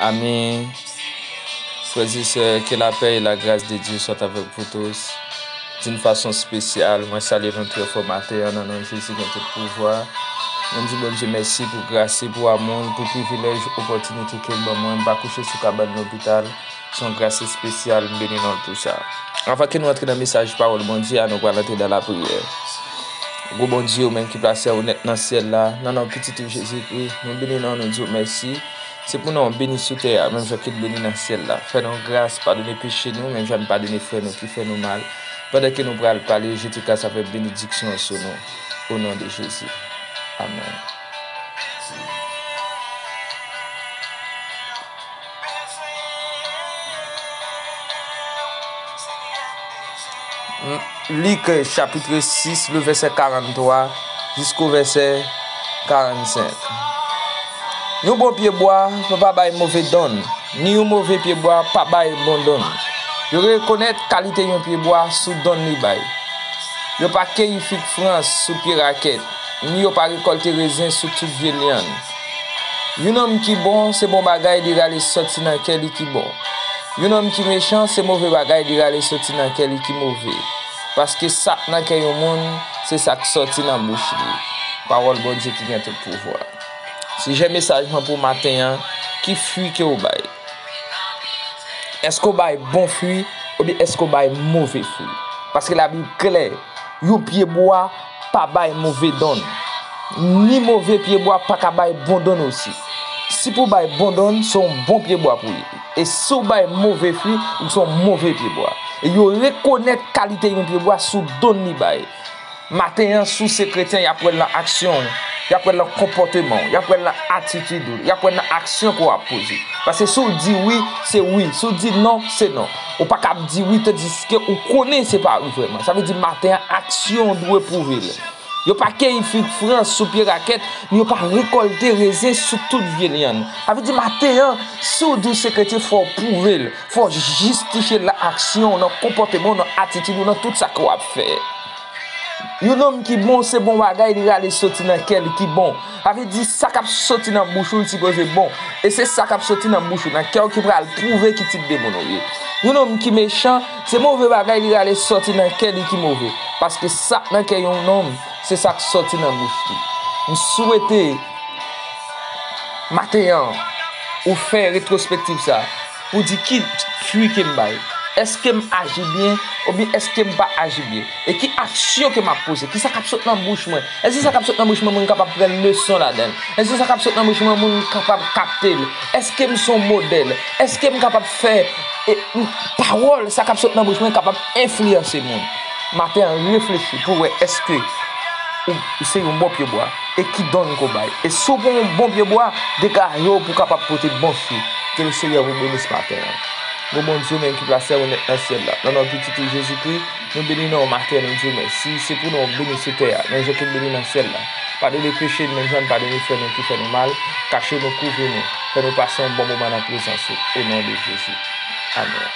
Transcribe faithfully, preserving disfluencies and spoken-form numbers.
Amen. Frères et sœurs, que la paix et la grâce de Dieu soient avec vous tous. D'une façon spéciale, mwen salye nou trè fò maten an nan non Jezi gen tout pouvwa. Mwen di Bondye mèsi pou gras li, pou amou l, pou privilèj, opòtinite ke l ban mwen. M pa kouche sou kabann lopital. Se yon gras espesyal, m beni non l pou sa. Anvan ke nou antre nan mesaj pawòl Bondye a, nou pral antre nan lapriyè. Gwo Bondye, ou menm ki plase ou nèt nan syèl la, nan non pitit ou Jezikri, nou beni non w, nou di w mèsi. Se pou non w beni sou tè a, menm jan ke l beni nan syèl la. Fè nou gras, padone peche nou, menm jan n padone frè nou ki fè nou mal. Pandan ke nou pral pale, jete gras avèk benediksyon an sou nou. O non de Jezi. Amèn. Lik chapit sis, le vèsè karannntwa jisko vèsè karannsenk. Yon bon pyebwa pa bay move donn, ni yon move pyebwa pa bay bon donn. Yo rekonèt kalite yon pyebwa sou donn li bay. Yo pa keyi fig frans sou pye rakèt, ni yo pa rekòlte rezen sou tout vye lyann. Yon nonm ki bon, se bon bagay li rale soti nan kè li ki bon. Yon nonm ki mechan, se move bagay li rale soti nan kè li ki move. Paske sa k nan kè yon moun, se sa k soti nan bouch li. Pawòl Bondye ki gen tout pouvwa. Sijè mesaj mwen pou maten an, ki fwi ke w bay? Èske w bay bon fwi oubyen èske w bay move fwi? Paske Labib klè, yon pyebwa pa bay move donn, ni move pyebwa pa ka bay bon donn osi. Si pou w bay bon donn, se yon bon pyebwa pou w ye. E si w bay move fwi, ou se yon move pyebwa. E yo rekonèt kalite yon pyebwa sou donn li bay. Maten an, si w se kretyen, y ap wè l nan aksyon w, y ap wè l nan konpòteman w, y ap wè l nan atitid ou, y ap wè l nan aksyon ke w ap poze. Paske si w di wi, se wi. Si w di non, se non. Ou pa kab di wi tandiske ou konnen se pa wi vrèman. Sa vle di maten an, aksyon w dwe pwouve l. Yo pa keyi fig frans sou pye rakèt, ni yo pa rekòlte rezen sou tout vye lyann. Sa vle di maten an, si w di w se kretyen, fò w pwouve l. Fò w jistifye l nan aksyon w, nan konpòteman w, nan atitid ou, nan tout sa ke w ap fè. Yon nonm ki bon, se bon bagay li rale soti nan kè li ki bon. Sa vle di, sa k ap soti nan bouch ou, li sipoze bon. E se sa k ap soti nan bouch ou, nan kè w ki pral pwouve ki tip de moun ou ye. Yon nonm ki mechan, se move bagay li rale soti nan kè li ki move. Paske sa k nan kè yon nonm, se sa k soti nan bouch li. M swete maten an, ou fè retwospektif sa, pou di ki fwi ke m bay. Èske m aji byen oubyen èske m pa aji byen? E ki aksyon ke m ap poze? Ki sa k ap sot nan bouch mwen? Èske sa k ap sot nan bouch mwen, moun kapab pran leson ladan l? Èske sa k ap sot nan bouch mwen, moun kapab kapte l? Èske m se yon modèl? Èske m kapab fè, e, m, pawòl, sa k ap sot nan bouch mwen kapab enfliyanse moun? Maten an, reflechi pou wè èske ou, ou se yon bon pyebwa e ki donn ke w bay. E si w pa yon bon pyebwa, degaje w pou w kapab pote bon fwi. Ke Lesenyè vou beni maten an. Bon Bondye, ou menm ki plase ou nèt nan syèl la, nan non pitit ou Jezikri, nou beni non w maten an, nou di w mèsi. Se pou non w beni sou tè a, menm jan ke l beni nan syèl la. Padone peche n, menm jan n padone frè nou ki fè nou mal. Kache nou, kouvri nou. Fè nou pase yon bon moman nan prezans ou. O non de Jezi. Amèn.